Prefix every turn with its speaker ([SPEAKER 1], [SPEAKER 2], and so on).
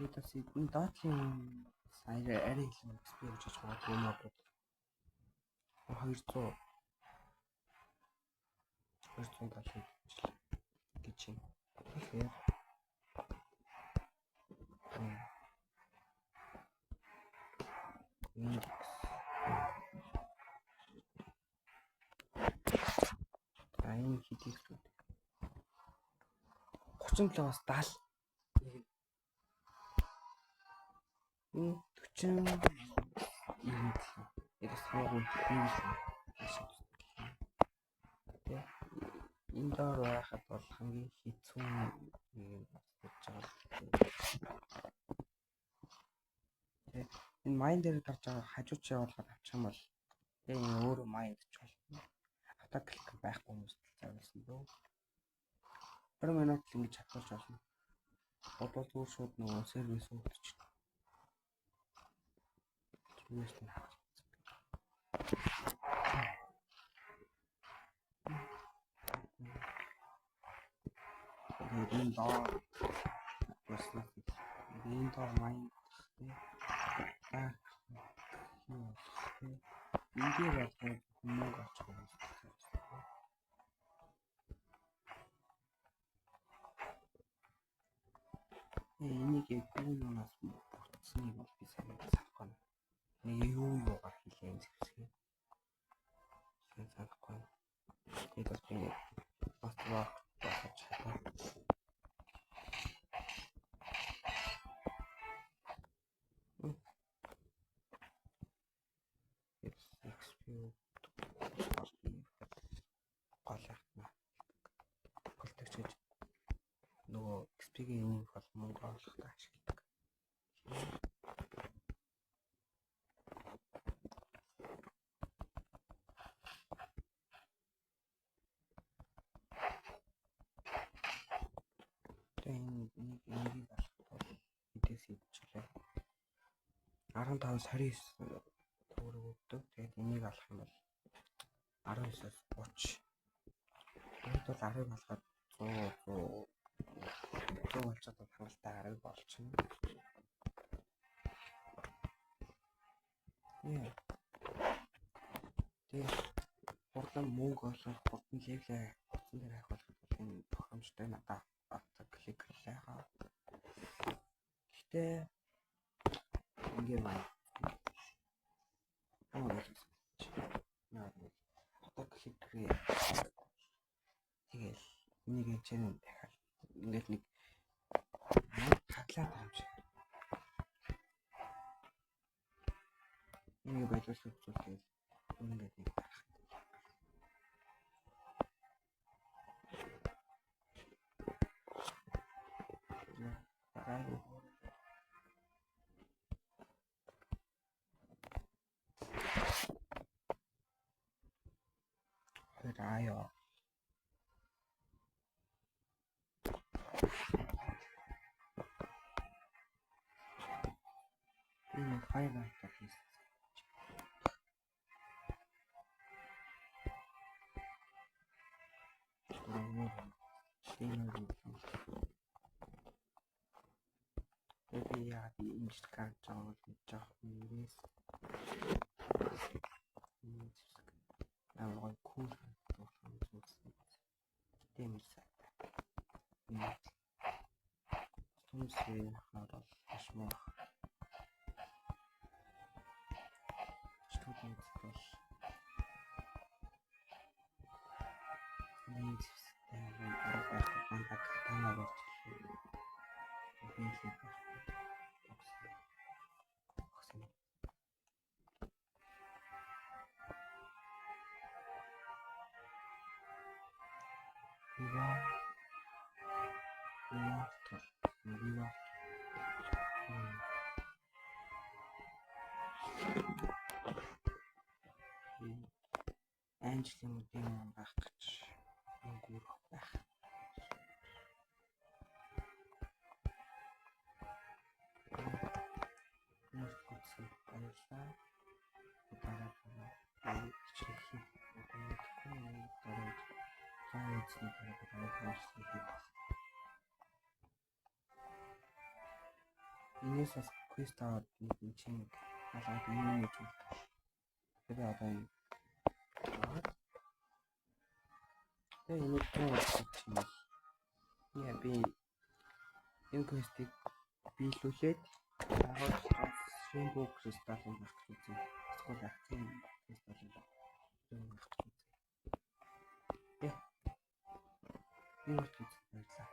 [SPEAKER 1] Тэгээд бас энэ доотлын арай арай илүү XP өгч байгаа юм аа. 200 270 гэж юм. Тэгэхээр индекс за энэ хэдийг вэ? 37-оос 70 нэг нь энэ 40 97. Яг хамаагүй юм л. Тэ энэ доор байхад бол хамгийн хэцүү нэг юм болж байгаа. Тэ энэ майн дээр гарч байгаа хажуу чи явуулахад авчих юм бол тэ энэ өөрөө майн гэж болно. Auto click байхгүй хүмүүст зориулсан дөө. 20 минут л ингэж чадварч болно. Бодвол зүгээр шууд нөгөө сервис өгдөж. Зүгээр л. Тэгээд энэ доор болсноо энэ доор майн тэ энэ дээр бол мөнгө авч байгаа юм. Энийг яг юу юунаас бүтсэнийг бол би сайн санахгүй байна. Нэг юу юугаар хийлээ юм зэвсгээ. Сайн санахгүй. Тэгээд бас би бас болгож чадаа. XP гол яхна. Голтогч гэж нөгөө XP-ийн юм бол мөнгө олохдоо ашигладаг. Тэгээ энэ нэг энийг алхах бол хэдээс идчихлээ. 15-аас 29 төгрөг өгдөг. Тэгээд энийг алах юм бол 19-оос 30. Тэгээд бол 10-ыг алхаад 100 100 100 болж чадвал хангалттай 10 болчихно. Тэгээд хурдан мөнгө олох, хурдан level ээ хурдан дээр авах болоход бол энэ тохиромжтой надад auto click лээ. Гэхдээ ингээ маа. Амар ойлгосон. Auto click тэгэл энийг хичээн дахиад ингээл нэг хаглаад байгаа юм шиг. Энийг боловсруулах тэгэл ингээд нэг дарах. Гайгүй. Хоёр аяа. Энэ Firelight хийсэн. Би яагаад ийм жижиг гарч байгааг бол мэдж байгаа юмээс. Амар гоё кул болохоор үзсэн. Тийм л сайтай. Хүмүүсийн хаар бол маш муу. Студент бол нэг зэвсэгтэй арга байхгүй дандаа катана барьж хэлээ. Би л байхгүй. Огсон. Вива Виватор Вива Angel юм уу demon байх гэж мөнгө өрөх байх. Хүмүүст гүцсэн баярлалаа. Дараа хичээл хийх мэдэхгүй дараа лон эзний дараа дараа хийх. Энээс бас quest аваад нэг энэ чинь нэг алгаад энэ нэг болдог. Тэгээ одоо энэ аваад, тэгээ энийг 100 чинь. Яа, би энэ quest ийг биелүүлээд яг Rainbow Crystal-ыг авах гэж үзье. Эсвэл акцийн Crystal-ыг авах гэж үзье. Яа. Энэ хүртэл баярлалаа.